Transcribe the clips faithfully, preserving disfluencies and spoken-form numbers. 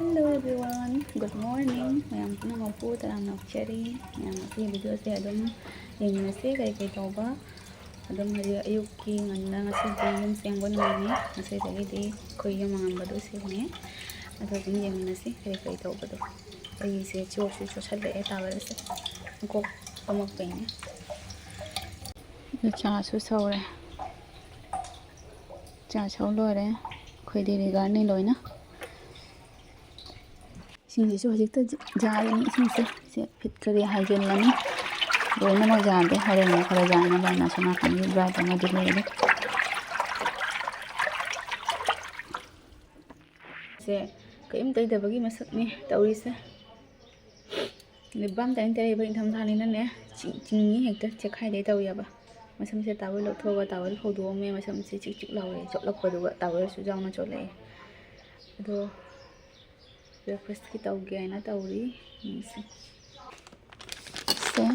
Hello everyone, good morning. ꯃꯌꯥꯝ ꯄꯨꯝꯅꯃꯛꯄꯨ ꯇꯔꯥꯝꯅ ꯑꯣꯛꯆꯔꯤ꯫ ꯃꯌꯥꯝ ꯉꯁꯤ ꯚꯤꯗꯤꯑꯣꯁꯦ ꯑꯗꯨꯝ ꯌꯦꯡꯃꯤꯟꯅꯁꯤ, ꯀꯔꯤ ꯀꯔꯤ ꯇꯧꯕ꯫ ꯑꯗꯨꯝ ꯍꯧꯖꯤꯛ ꯑꯌꯨꯛꯀꯤ ꯉꯟꯅ ꯉꯁꯤꯗꯤ ꯌꯨꯝ ꯁꯦꯡꯕ ꯅꯨꯃꯤꯠꯅꯤ꯫ ꯉꯁꯤꯗꯒꯤꯗꯤ ꯑꯩꯈꯣꯏ ꯌꯨꯝ ꯑꯉꯝꯕꯗꯨ ꯁꯦꯡꯉꯦ꯫ ꯑꯗꯣ ꯑꯗꯨꯝ ꯌꯦꯡꯃꯤꯟꯅꯁꯤ ꯀꯔꯤ ꯀꯔꯤ ꯇꯧꯕꯗꯣ꯫ ꯑꯩꯁꯦ ꯆꯣꯠꯁꯨ ꯆꯣꯠꯁꯜꯂꯛꯑꯦ ꯇꯥꯋꯦꯜꯁꯦ꯫ ꯃꯀꯣꯛ ꯄꯝꯃꯛꯄꯩꯅꯦ꯫ ꯑꯗꯨ ꯆꯥꯁꯨ ꯁꯧꯔꯦ꯫ ꯆꯥ ꯁꯧ ꯂꯣꯏꯔꯦ꯫ ꯑꯩꯈꯣꯏꯗꯤ ꯔꯤꯒꯥꯔꯅꯤ ꯂꯣꯏꯅ꯫ ꯏꯁꯤꯡꯁꯤꯁꯨ ꯍꯧꯖꯤꯛꯇ ꯌꯥꯔꯅꯤ꯫ ꯏꯁꯤꯡꯁꯦ ꯁꯦ ꯐꯤꯠ ꯀꯔꯤ ꯍꯥꯏꯖꯤꯜꯂꯅꯤ꯫ ꯂꯣꯏꯅꯃꯛ ꯌꯥꯗꯦ꯫ ꯍꯣꯔꯦꯟ ꯑꯃꯨꯛ ꯈꯔ ꯌꯥꯅꯕ ꯑꯩꯅ ꯑꯁꯣꯝ ꯅꯥꯀꯟꯒꯤ ꯗ꯭ꯔꯥꯏꯗ ꯑꯃꯗꯤ ꯂꯩꯔꯦ꯫ ꯁꯦ ꯀꯔꯤꯝ ꯇꯩꯗꯕꯒꯤ ꯃꯁꯛꯅꯤ ꯇꯧꯔꯤꯁꯦ꯫ ꯂꯤꯞ ꯕꯥꯝ ꯇꯩꯅ ꯇꯩꯔꯤꯕ ꯏꯪꯊꯝꯊꯥꯅꯤꯅꯅꯦ, ꯆꯤꯡ-, ꯆꯤꯡꯉꯤ ꯍꯦꯛꯇ ꯆꯦꯛꯈꯥꯏꯗꯩ ꯇꯧꯋꯦꯕ꯫ ꯃꯁꯝꯁꯦ ꯇꯥꯋꯦꯜ ꯂꯧꯊꯣꯛꯑꯒ ꯇꯥꯋꯦꯜ ꯐꯧꯗꯣꯛꯑꯝꯃꯦ꯫ ꯃꯁꯝꯁꯦ ꯆꯤꯛ ꯆꯤꯛ ꯂꯥꯎꯔꯦ ꯆꯣꯠꯂꯛꯄꯗꯨꯒ, ꯇꯥꯋꯦꯜꯁꯨ ꯌꯥꯎꯅ ꯆꯣꯠꯂꯛꯑꯦ꯫ ꯑꯗꯣ ꯕ꯭ꯔꯦꯛꯐꯥꯁꯀꯤ ꯇꯧꯒꯦ ꯍꯥꯏꯅ ꯇꯧꯔꯤ꯫ ꯌꯦꯡꯁꯤ꯫ ꯁꯦ,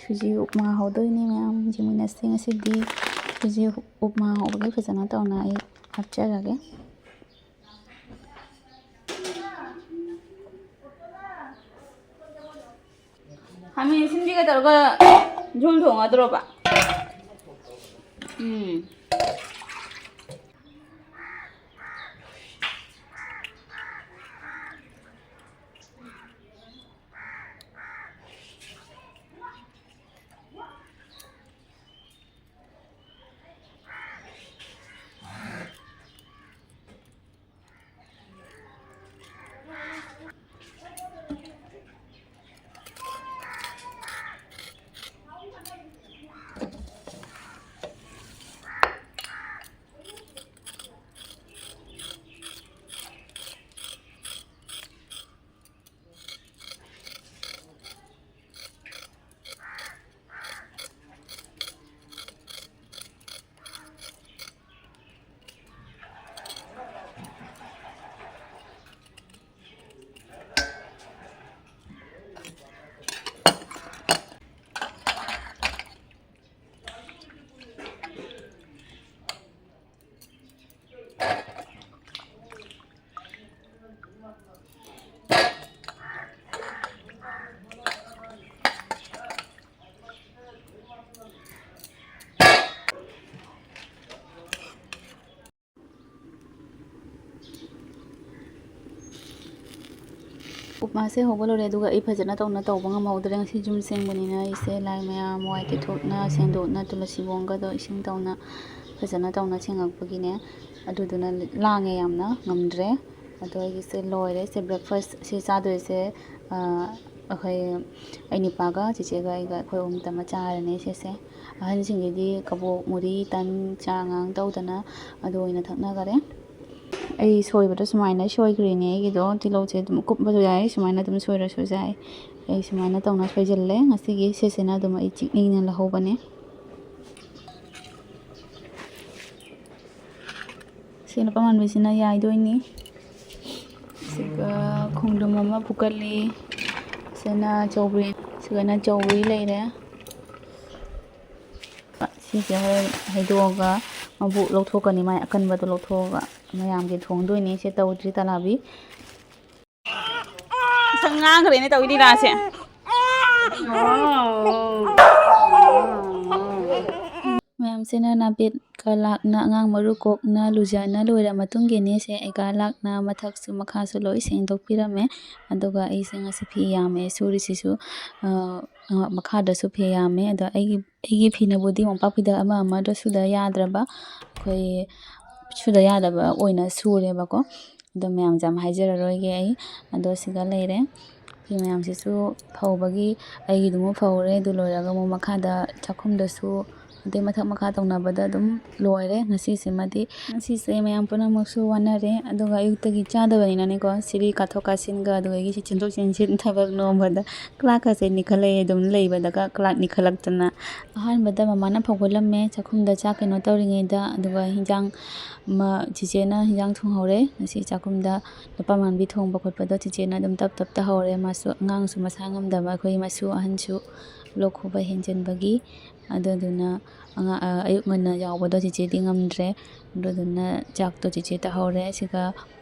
ꯁꯨꯖꯤ ꯎꯞꯃꯥ ꯍꯧꯗꯣꯏꯅꯦ ꯃꯌꯥꯝ, ꯌꯦꯡꯃꯤꯟꯅꯁꯦ꯫ ꯉꯁꯤꯗꯤ ꯁꯨꯖꯤ ꯎꯞꯃꯥ ꯍꯧꯕꯒꯤ ꯐꯖꯅ ꯇꯧꯅ ꯑꯩ ꯍꯥꯞꯆꯔꯒꯦ꯫ ꯈꯥꯃꯦꯟ ꯑꯁꯤꯟꯕꯤꯒ ꯇꯧꯔꯒ ꯖꯣꯜ ꯊꯣꯡꯉꯗ꯭ꯔꯣꯕ? ꯎꯝ꯫ ꯎꯞꯃꯥꯁꯦ ꯍꯧꯕ ꯂꯣꯏꯔꯦ, ꯑꯗꯨꯒ ꯑꯩ ꯐꯖꯅ ꯇꯧꯅ ꯇꯧꯕ ꯉꯝꯍꯧꯗ꯭ꯔꯦ꯫ ꯉꯁꯤ ꯌꯨꯝ ꯁꯦꯡꯕꯅꯤꯅ ꯑꯩꯁꯦ ꯂꯥꯏ ꯃꯌꯥꯝ ꯋꯥꯏ ꯇꯩꯊꯣꯛꯅ, ꯁꯦꯡꯗꯣꯛꯅ, ꯇꯨꯂꯁꯤꯕꯣꯡꯒꯗꯣ ꯏꯁꯤꯡ ꯇꯧꯅ ꯐꯖꯅ ꯇꯧꯅ ꯁꯦꯡꯉꯛꯄꯒꯤꯅꯦ꯫ ꯑꯗꯨꯗꯨꯅ ꯂꯥꯡꯉꯦ ꯌꯥꯝꯅ, ꯉꯝꯗ꯭ꯔꯦ꯫ ꯑꯗꯣ ꯑꯩꯒꯤꯁꯦ ꯂꯣꯏꯔꯦ꯫ ꯁꯦ breakfast ꯁꯦ ꯆꯥꯗꯣꯏꯁꯦ, ꯑ, ꯑꯩꯈꯣꯏ, ꯑꯩ ꯅꯨꯄꯥꯒ ꯆꯦꯆꯦꯒ ꯑꯩꯒ ꯑꯩꯈꯣꯏ ꯑꯍꯨꯝꯇꯃꯛ ꯆꯥꯔꯅꯤ ꯁꯤꯁꯦ꯫ ꯑꯍꯟꯁꯤꯡꯒꯤꯗꯤ ꯀꯕꯣꯛ, ꯃꯨꯔꯤ, ꯇꯟ, ꯆꯥꯉꯥꯡ ꯇꯧꯗꯅ ꯑꯗꯨ ꯑꯣꯏꯅ ꯊꯛꯅꯈꯔꯦ꯫ ꯑꯩ ꯁꯣꯏꯕꯗ ꯁꯨꯃꯥꯏꯅ ꯁꯣꯏꯈ꯭ꯔꯤꯅꯦ꯫ ꯑꯩꯒꯤꯗꯣ ꯇꯤꯜꯍꯧꯁꯦ ꯑꯗꯨꯝ ꯀꯨꯞꯄꯁꯨ ꯌꯥꯏ, ꯁꯨꯃꯥꯏꯅ ꯑꯗꯨꯝ ꯁꯣꯏꯔꯁꯨ ꯌꯥꯏ꯫ ꯑꯩ ꯁꯨꯃꯥꯏꯅ ꯇꯧꯅ ꯁꯣꯏꯖꯤꯜꯂꯦ꯫ ꯉꯁꯤꯒꯤ ꯁꯤꯁꯤꯅ ꯑꯗꯨꯝ ꯑꯩ ꯆꯤꯛꯅꯤꯡꯅ ꯂꯧꯍꯧꯕꯅꯦ꯫ ꯁꯤ ꯂꯨꯄꯥ ꯃꯥꯟꯕꯤꯁꯤꯅ ꯌꯥꯏꯗꯣꯏꯅꯤ꯫ ꯁꯤꯒ ꯈꯣꯡꯗ꯭ꯔꯨꯝ ꯑꯃ ꯐꯨꯀꯠꯂꯤ꯫ ꯁꯤꯅ ꯆꯧꯒ꯭ꯔꯤ, ꯁꯤꯒꯅ ꯆꯧꯒ꯭ꯔꯤ ꯂꯩꯔꯦ꯫ ꯁꯤꯁꯦ ꯍꯣꯔꯦꯟ ꯍꯩꯗꯣꯛꯑꯒ ꯃꯕꯨ ꯂꯧꯊꯣꯛꯀꯅꯤ, ꯃꯥꯏ ꯑꯀꯟꯕꯗꯣ ꯂꯧꯊꯣꯛꯑꯒ ꯃꯌꯥꯝꯒꯤ ꯊꯣꯡꯗꯣꯏꯅꯤ꯫ ꯁꯦ ꯇꯧꯗ꯭ꯔꯤ ꯇꯂꯥꯕꯤ꯫ ꯁꯛ ꯉꯥꯡꯈ꯭ꯔꯦꯅꯦ ꯇꯧꯏ ꯂꯤꯂꯥꯁꯦ꯫ ꯃꯌꯥꯝꯁꯤꯅ ꯅꯥꯄꯦꯠꯀ ꯂꯥꯛꯅ, ꯑꯉꯥꯡ ꯃꯔꯨ ꯀꯣꯛꯅ ꯂꯨꯖꯅ ꯂꯣꯏꯔ ꯃꯇꯨꯡꯒꯤꯅꯦ꯫ ꯁꯦ ꯑꯩꯒ ꯂꯥꯛꯅ ꯃꯊꯛꯁꯨ ꯃꯈꯥꯁꯨ ꯂꯣꯏ ꯁꯦꯡꯗꯣꯛꯄꯤꯔꯝꯃꯦ꯫ ꯑꯗꯨꯒ ꯑꯩꯁꯦ ꯉꯁꯤ ꯐꯤ ꯌꯥꯝꯃꯦ ꯁꯨꯔꯤꯁꯤꯁꯨ, ꯑ, ꯑ, ꯃꯈꯥꯗꯁꯨ ꯐꯤ ꯌꯥꯝꯃꯦ꯫ ꯑꯗꯣ ꯑꯩꯒꯤ, ꯑꯩꯒꯤ ꯐꯤꯅꯕꯨꯗꯤ ꯃꯣꯝꯄꯥꯛ ꯐꯤꯗꯛ ꯑꯃ ꯑꯃꯗ ꯁꯨꯗ ꯌꯥꯗ꯭ꯔꯕ, ꯑꯩꯈꯣꯏ ꯁꯨꯗ ꯌꯥꯗꯕ ꯑꯣꯏꯅ ꯁꯨꯔꯦꯕꯀꯣ꯫ ꯑꯗꯣ ꯃꯌꯥꯝꯁꯦ ꯌꯥꯝ ꯍꯥꯏꯖꯔꯔꯣꯏꯒꯦ ꯑꯩ꯫ ꯑꯗꯣ ꯁꯤꯒ ꯂꯩꯔꯦ꯫ ꯐꯤ ꯃꯌꯥꯝꯁꯤꯁꯨ ꯐꯧꯕꯒꯤ ꯑꯩꯒꯤꯗꯨꯃꯨꯛ ꯐꯧꯔꯦ꯫ ꯑꯗꯨ ꯂꯣꯏꯔꯒ ꯑꯃꯨꯛ ꯃꯈꯥꯗ ꯆꯥꯛꯈꯨꯝꯗꯁꯨ ꯑꯗꯩ ꯃꯊꯛ ꯃꯈꯥ ꯇꯧꯅꯕꯗ ꯑꯗꯨꯝ ꯂꯣꯏꯔꯦ ꯉꯁꯤꯁꯤꯃꯗꯤ꯫ ꯉꯁꯤꯁꯦ ꯃꯌꯥꯝ ꯄꯨꯝꯅꯃꯛꯁꯨ ꯋꯥꯅꯔꯦ꯫ ꯑꯗꯨꯒ ꯑꯌꯨꯛꯇꯒꯤ ꯆꯥꯗꯕꯅꯤꯅꯅꯦꯀꯣ, ꯁꯤꯔꯤ ꯀꯥꯊꯣꯛ ꯀꯥꯁꯤꯟꯒ ꯑꯗꯨꯗꯒꯤ ꯁꯤ ꯆꯦꯟꯊꯣꯛ ꯆꯦꯟꯁꯤꯟ ꯊꯕꯛ ꯅꯣꯝꯕꯗ ꯀ꯭ꯂꯥꯛꯀꯁꯦ ꯅꯤꯛꯈꯠꯂꯛꯑꯦ꯫ ꯑꯗꯨꯝ ꯂꯩꯕꯗꯒ ꯀ꯭ꯂꯥꯛ ꯅꯤꯛꯈꯠꯂꯛꯇꯅ꯫ ꯑꯍꯥꯟꯕꯗ ꯃꯃꯥꯅ ꯐꯧꯒꯠꯂꯝꯃꯦ ꯆꯥꯛꯈꯨꯝꯗ ꯆꯥꯛ ꯀꯩꯅꯣ ꯇꯧꯔꯤꯉꯩꯗ꯫ ꯑꯗꯨꯒ ꯍꯤꯟꯖꯥꯡ ꯃ-, ꯆꯤꯆꯦꯅ ꯍꯤꯟꯖꯥꯡ ꯊꯣꯡꯍꯧꯔꯦ꯫ ꯉꯁꯤ ꯆꯥꯛꯈꯨꯝꯗ ꯂꯨꯄꯥ ꯃꯥꯟꯕꯤ ꯊꯣꯡꯕ ꯈꯣꯠꯄꯗꯣ ꯆꯤꯆꯦꯅ ꯑꯗꯨꯝ ꯇꯞ ꯇꯞ ꯇꯧꯍꯧꯔꯦ꯫ ꯃꯥꯁꯨ ꯑꯉꯥꯡꯁꯨ ꯃꯁꯥ ꯉꯝꯗꯕ, ꯑꯩꯈꯣꯏ ꯃꯁꯨ ꯑꯍꯟꯁꯨ ꯂꯣꯛ ꯈꯨꯕ ꯍꯦꯟꯖꯤꯟꯕꯒꯤ꯫ ꯑꯗꯨꯗꯨꯅ ꯑꯉꯥ-, ꯑ, ꯑꯌꯨꯛ ꯉꯟꯅ ꯌꯥꯎꯕꯗꯣ ꯆꯤꯆꯦꯗꯤ ꯉꯝꯗ꯭ꯔꯦ꯫ ꯑꯗꯨꯗꯨꯅ ꯆꯥꯛꯇꯣ ꯆꯤꯆꯦ ꯇꯧꯍꯧꯔꯦ꯫ ꯑꯁꯤꯒ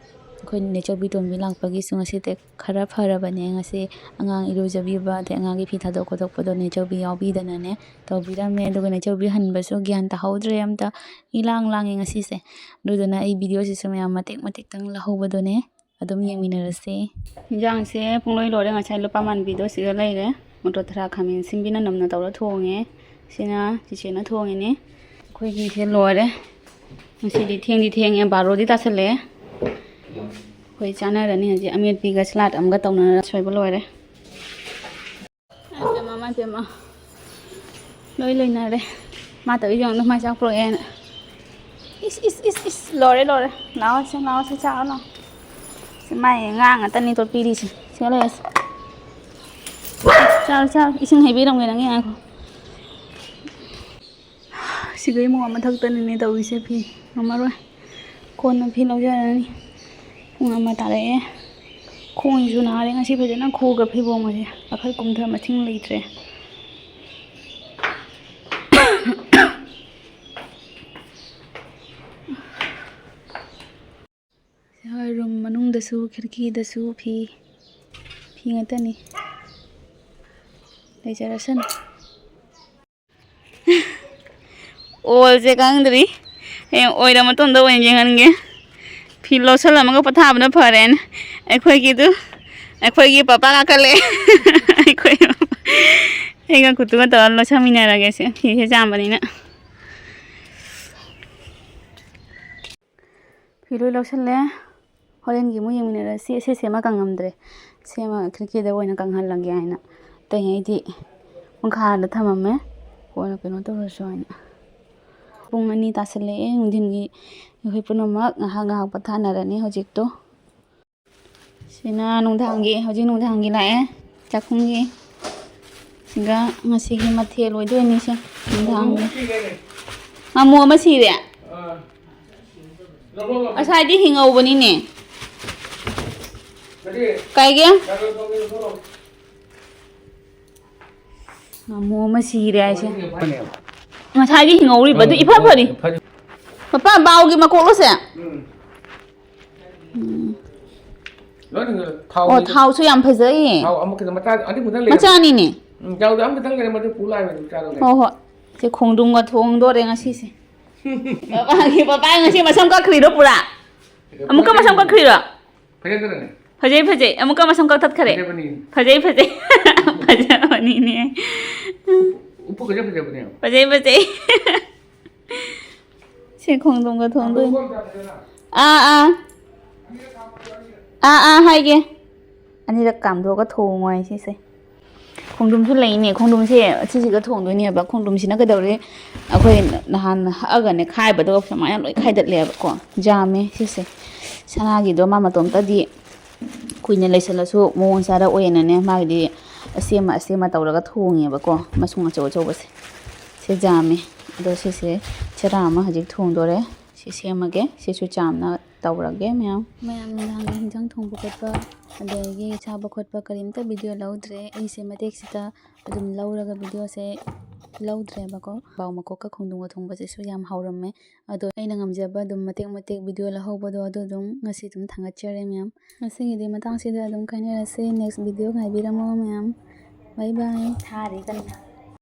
ꯑꯩꯈꯣꯏ ꯅꯦꯆꯧꯕꯤ ꯇꯣꯝꯕꯤ ꯂꯥꯛꯄꯒꯤꯁꯨ ꯉꯁꯤꯗꯤ ꯈꯔ ꯐꯔꯕꯅꯦ꯫ ꯉꯁꯤ ꯑꯉꯥꯡ ꯏꯔꯨꯖꯕꯤꯕ ꯑꯗꯩ ꯑꯉꯥꯡꯒꯤ ꯐꯤ ꯊꯥꯗꯣꯛ ꯈꯣꯠꯇꯣꯛꯄꯗꯣ ꯅꯦꯆꯧꯕꯤ ꯌꯥꯎꯕꯤꯗꯅꯅꯦ ꯇꯧꯕꯤꯔꯝꯃꯦ꯫ ꯑꯗꯨꯒ ꯅꯦꯆꯧꯕꯤ ꯍꯟꯕꯁꯨ ꯒ꯭ꯌꯥꯟ ꯇꯥꯍꯧꯗ꯭ꯔꯦ ꯑꯝꯇ, ꯏꯂꯥꯡ ꯂꯥꯡꯉꯦ ꯉꯁꯤꯁꯦ꯫ ꯑꯗꯨꯗꯨꯅ ꯑꯩ ꯚꯤꯗꯤꯑꯣꯁꯤꯁꯨ ꯃꯌꯥꯝ ꯃꯇꯦꯛ ꯃꯇꯦꯛꯇꯪ ꯂꯧꯍꯧꯕꯗꯨꯅꯦ꯫ ꯑꯗꯨꯝ ꯌꯦꯡꯃꯤꯟꯅꯔꯁꯤ꯫ ꯏꯟꯖꯥꯡꯁꯦ ꯄꯨꯡꯂꯣꯏ ꯂꯣꯏꯔꯦ꯫ ꯉꯁꯥꯏ ꯂꯨꯄꯥ ꯃꯥꯟꯕꯤꯗꯣ ꯁꯤꯗ ꯂꯩꯔꯦ꯫ ꯃꯣꯇꯣꯔ ꯊꯔꯥ ꯈꯥꯃꯦꯟ ꯁꯤꯟꯕꯤꯅ ꯅꯝꯅ ꯇꯧꯔ ꯊꯣꯡꯉꯦ꯫ ꯁꯤꯅ ꯆꯤꯆꯦꯅ ꯊꯣꯡꯉꯤꯅꯦ꯫ ꯑꯩꯈꯣꯏꯒꯤꯁꯦ ꯂꯣꯏꯔꯦ꯫ ꯉꯁꯤꯗꯤ ꯊꯦꯡꯗꯤ ꯊꯦꯡꯉꯦ, ꯕꯥꯔꯣꯗꯤ ꯇꯥꯁꯜꯂꯛꯑꯦ꯫ ꯑꯩꯈꯣꯏ ꯆꯥꯅꯔꯅꯤ ꯍꯧꯖꯤꯛ꯫ ꯑꯃꯦꯠꯄꯤꯒ ꯁꯂꯥꯗ ꯑꯃꯒ ꯇꯧꯅꯔ ꯁꯣꯏꯕ ꯂꯣꯏꯔꯦ꯫ ꯏꯃꯥ ꯏꯄꯦꯝꯃ, ꯏꯃꯥ ꯏꯄꯦꯝꯃ꯫ ꯂꯣꯏ ꯂꯣꯏꯅꯔꯦ꯫ ꯃꯥ ꯇꯧꯔꯤꯁꯦ ꯌꯦꯡꯉꯨ, ꯃꯥ ꯆꯥꯛ ꯄꯨꯔꯛꯑꯦꯅ꯫ ꯏꯁ, ꯏꯁ, ꯏꯁ, ꯏꯁ, ꯂꯣꯏꯔꯦ, ꯂꯣꯏꯔꯦ꯫ ꯂꯥꯛꯑꯣ ꯁꯦ, ꯂꯥꯛꯑꯣ ꯁꯦ, ꯆꯥꯔꯣ ꯂꯥꯛꯑꯣ꯫ ꯁꯤ ꯃꯥꯏ ꯉꯥ ꯉꯥꯛꯇꯅꯤꯗꯣ ꯄꯤꯔꯤꯁꯦ꯫ ꯁꯤꯗ ꯂꯩꯔꯁꯤ꯫ ꯆꯥꯔꯣ, ꯆꯥꯔꯣ꯫ ꯏꯁꯤꯡ ꯍꯩꯕꯤꯔꯝꯒꯦ ꯅꯪꯒꯤ, ꯉꯥꯏꯈꯣ꯫ ꯁꯤꯒ ꯏꯃꯨꯡ ꯑꯃꯊꯛꯇꯅꯤꯅꯦ ꯇꯧꯔꯤꯁꯦ, ꯐꯤ ꯉꯝꯃꯔꯣꯏ꯫ ꯀꯣꯟꯅ ꯐꯤ ꯂꯧꯖꯔꯅꯤ꯫ ꯄꯨꯡ ꯑꯃ ꯇꯥꯔꯛꯑꯦ꯫ ꯈꯣꯡꯁꯤꯁꯨ ꯅꯥꯔꯦ ꯉꯁꯤ ꯐꯖꯅ ꯈꯨꯒ ꯐꯤꯕꯣꯡꯒꯁꯦ꯫ ꯀꯥꯈꯠ ꯀꯨꯝꯊ ꯃꯊꯤꯡ ꯂꯩꯇ꯭ꯔꯦ꯫ ꯍꯣꯏ, ꯔꯨꯝ ꯃꯅꯨꯡꯗꯁꯨ, ꯈꯤꯔꯀꯤꯗꯁꯨ ꯐꯤ, ꯐꯤ ꯉꯥꯛꯇꯅꯤ꯫ ꯂꯩꯖꯔꯁꯅꯨ꯫ ꯑꯣꯜꯁꯦ ꯈꯪꯗ꯭ꯔꯤ꯫ ꯍꯌꯦꯡ ꯑꯣꯏꯔ ꯃꯇꯨꯡꯗ ꯑꯣꯏꯅ ꯌꯦꯡꯍꯟꯒꯦ꯫ ꯐꯤ ꯂꯧꯁꯜꯂꯝꯃꯒ ꯄꯣꯊꯥꯕꯅ ꯐꯔꯦꯅ꯫ ꯑꯩꯈꯣꯏꯒꯤꯗꯨ, ꯑꯩꯈꯣꯏꯒꯤ ꯄꯄꯥ ꯀꯥꯈꯠꯂꯛꯑꯦ꯫ ꯑꯩꯈꯣꯏ, ꯑꯩꯒ ꯀꯨꯇꯨꯒ ꯇꯧꯔ ꯂꯧꯁꯟꯃꯤꯟꯅꯔꯒꯦ ꯁꯦ, ꯐꯤꯁꯦ ꯆꯥꯝꯕꯅꯤꯅ꯫ ꯐꯤ ꯂꯣꯏ ꯂꯧꯁꯜꯂꯦ꯫ ꯍꯣꯔꯦꯟꯒꯤ ꯑꯃꯨꯛ ꯌꯦꯡꯃꯤꯟꯅꯔꯁꯤ꯫ ꯑꯁꯤꯁꯦ ꯑꯃ ꯀꯪꯉꯝꯗ꯭ꯔꯦ꯫ ꯁꯦ ꯑꯃ ꯈꯤꯔꯀꯤꯗ ꯑꯣꯏꯅ ꯀꯪꯍꯜꯂꯒꯦ ꯍꯥꯏꯅ꯫ ꯑꯇꯩꯉꯩꯗꯤ ꯃꯈꯥꯗ ꯊꯝꯃꯝꯃꯦ꯫ ꯀꯣꯟꯅ ꯀꯩꯅꯣ ꯇꯧꯔꯁꯨ ꯍꯥꯏꯅ꯫ ꯄꯨꯡ ꯑꯅꯤ ꯇꯥꯁꯜꯂꯛꯑꯦ꯫ ꯅꯨꯡꯊꯤꯟꯒꯤ ꯑꯩꯈꯣꯏ ꯄꯨꯝꯅꯃꯛ ꯉꯥꯏꯍꯥꯛ ꯉꯥꯏꯍꯥꯛ ꯄꯣꯊꯥꯅꯔꯅꯤ ꯍꯧꯖꯤꯛꯇꯣ꯫ ꯁꯤꯅ ꯅꯨꯡꯗꯥꯡꯒꯤ, ꯍꯧꯖꯤꯛ ꯅꯨꯡꯗꯥꯡꯒꯤ ꯂꯥꯛꯑꯦ꯫ ꯆꯥꯛꯈꯨꯝꯒꯤ꯫ ꯁꯤꯒ ꯉꯁꯤꯒꯤ ꯃꯊꯦꯜ ꯑꯣꯏꯗꯣꯏꯅꯤ ꯁꯦ꯫ ꯅꯨꯡꯗꯥꯡꯒꯤ꯫ ꯉꯥꯃꯨ ꯑꯃ ꯁꯤꯔꯦ꯫ ꯉꯁꯥꯏꯗꯤ ꯍꯤꯡꯍꯧꯕꯅꯤꯅꯦ꯫ ꯀꯥꯏꯒꯦ? ꯉꯥꯃꯨ ꯑꯃ ꯁꯤꯔꯦ ꯍꯥꯏꯁꯦ꯫ ꯉꯁꯥꯏꯗꯤ ꯍꯤꯡꯍꯧꯔꯤꯕ ꯑꯗꯨ ꯏꯐ ꯐꯔꯤ꯫ ꯃꯄꯥ ꯕꯥꯎꯒꯤ ꯃꯀꯣꯛꯂꯣꯁꯦ? ꯎꯝ꯫ ꯂꯣꯏꯅ ꯊꯥꯎ ꯑꯣ, ꯂꯩ-, ꯊꯥꯎꯁꯨ ꯌꯥꯝ ꯐꯖꯩꯌꯦ꯫ ꯊꯥꯎ ꯑꯃꯈꯛꯇ ꯃꯆꯥ ꯑꯅꯤꯃꯨꯛꯇ ꯂꯩꯔꯝꯃꯦ꯫ ꯃꯆꯥꯅꯤꯅꯦ꯫ ꯎꯝ, ꯌꯥꯎꯗ ꯑꯃꯈꯛꯇꯪ ꯂꯩꯔꯝꯃꯦ, ꯑꯗꯨ ꯄꯨ ꯂꯥꯛꯑꯦ, ꯑꯗꯨꯝ ꯆꯥꯔ ꯂꯩꯔꯦ꯫ ꯍꯣꯏ, ꯍꯣꯏ꯫ ꯁꯦ ꯈꯣꯡꯗ꯭ꯔꯨꯝꯒ ꯊꯣꯡꯗꯣꯔꯦ ꯉꯁꯤꯁꯦ꯫ ꯄꯄꯥꯒꯤ, ꯄꯄꯥ ꯉꯁꯤ ꯃꯁꯝ ꯀꯛꯈ꯭ꯔꯤꯗꯣ ꯄꯨꯔꯥ? ꯑꯃꯨꯛꯀ ꯃꯁꯝ ꯀꯛꯈ꯭ꯔꯤꯔꯣ? ꯐꯖꯩ, ꯐꯖꯩ꯫ ꯑꯃꯨꯛꯀ ꯃꯁꯝ ꯀꯛꯊꯠꯈꯔꯦ꯫ ꯐꯖꯩ, ꯐꯖꯩ꯫ ꯐꯖꯕꯅꯤꯅꯦ꯫ ꯎꯄꯨ ꯐꯖ ꯐꯖꯕꯅꯦ꯫ ꯐꯖꯩ, ꯐꯖꯩ꯫ ꯁꯤ ꯈꯣꯡꯗ꯭ꯔꯨꯝꯒ ꯊꯣꯡꯗꯣꯏꯅꯤ꯫ ꯑꯥ, ꯑꯥ꯫ ꯑꯥ, ꯑꯥ, ꯍꯥꯏꯒꯦ꯫ ꯑꯅꯤꯔꯛ ꯀꯥꯝꯊꯣꯛꯑꯒ ꯊꯣꯡꯉꯣ ꯍꯥꯏ ꯁꯤꯁꯦ꯫ ꯈꯣꯡꯗ꯭ꯔꯨꯝꯁꯨ ꯂꯩꯅꯦ꯫ ꯈꯣꯡꯗ꯭ꯔꯨꯝꯁꯦ ꯁꯤꯁꯤꯒ ꯊꯣꯡꯗꯣꯏꯅꯦꯕ꯫ ꯈꯣꯡꯗ꯭ꯔꯨꯝꯁꯤꯅ ꯀꯩꯗꯧꯔꯦ? ꯑꯩꯈꯣꯏ ꯅꯍꯥꯟ ꯍꯛꯑꯒꯅꯦ ꯈꯥꯏꯕꯗꯣ ꯁꯨꯃꯥꯏꯅ ꯂꯣꯏ ꯈꯥꯏꯗꯠꯂꯦꯕꯀꯣ꯫ ꯖꯥꯝꯃꯦ ꯁꯤꯁꯦ꯫ ꯁꯅꯥꯒꯤꯗꯣ ꯃꯥ ꯃꯇꯣꯝꯇꯗꯤ ꯀꯨꯏꯅ ꯂꯩꯁꯜꯂꯁꯨ ꯃꯑꯣꯡ ꯆꯥꯔꯛꯑꯣꯏꯅꯅꯦ꯫ ꯃꯥꯒꯤꯗꯤ ꯑꯁꯦꯝꯃ ꯑꯁꯦꯝꯃ ꯇꯧꯔꯒ ꯊꯣꯡꯉꯦꯕꯀꯣ꯫ ꯃꯁꯨꯡ ꯑꯆꯧ ꯑꯆꯧꯕꯁꯦ꯫ ꯁꯤ ꯖꯥꯝꯃꯦ꯫ ꯑꯗꯣ ꯁꯤꯁꯦ ꯆꯔꯥ ꯑꯃ ꯍꯧꯖꯤꯛ ꯊꯣꯡꯗꯣꯔꯦ꯫ ꯁꯤ ꯁꯦꯝꯃꯒꯦ꯫ ꯁꯤꯁꯨ ꯆꯥꯝꯅ ꯇꯧꯔꯒꯦ ꯃꯌꯥꯝ꯫ ꯃꯌꯥꯝ ꯅꯨꯡꯗꯥꯡꯒꯤ ꯍꯤꯟꯖꯥꯡ ꯊꯣꯡꯕ ꯈꯣꯠꯄ, ꯑꯗꯒꯤ ꯆꯥꯕ ꯈꯣꯠꯄ ꯀꯔꯤꯝꯇ ꯚꯤꯗꯤꯑꯣ ꯂꯧꯗ꯭ꯔꯦ꯫ ꯑꯩꯁꯦ ꯃꯇꯦꯛꯁꯤꯗ ꯑꯗꯨꯝ ꯂꯧꯔꯒ ꯚꯤꯗꯤꯑꯣꯁꯦ ꯂꯧꯗ꯭ꯔꯦꯕꯀꯣ꯫ ꯄꯥꯎ ꯃꯀꯣꯛꯀ ꯈꯣꯡꯗ꯭ꯔꯨꯝꯒ ꯊꯣꯡꯕꯁꯤꯁꯨ ꯌꯥꯝ ꯍꯥꯎꯔꯝꯃꯦ꯫ ꯑꯗꯣ ꯑꯩꯅ ꯉꯝꯖꯕ ꯑꯗꯨꯝ ꯃꯇꯦꯛ ꯃꯇꯦꯛ ꯚꯤꯗꯤꯑꯣ ꯂꯧꯍꯧꯕꯗꯣ ꯑꯗꯨ ꯑꯗꯨꯝ ꯉꯁꯤ ꯑꯗꯨꯝ ꯊꯥꯡꯒꯠꯆꯔꯦ ꯃꯌꯥꯝ꯫ ꯉꯁꯤꯒꯤꯗꯤ ꯃꯇꯥꯡꯁꯤꯗ ꯑꯗꯨꯝ ꯀꯥꯏꯅꯔꯁꯦ꯫ ꯅꯦꯛꯁ ꯚꯤꯗꯤꯑꯣ ꯉꯥꯏꯕꯤꯔꯝꯃꯣ ꯃꯌꯥꯝ꯫ ꯕꯥꯏ ꯕꯥꯏ꯫ ꯊꯥꯔꯤ ꯀꯟꯅ꯫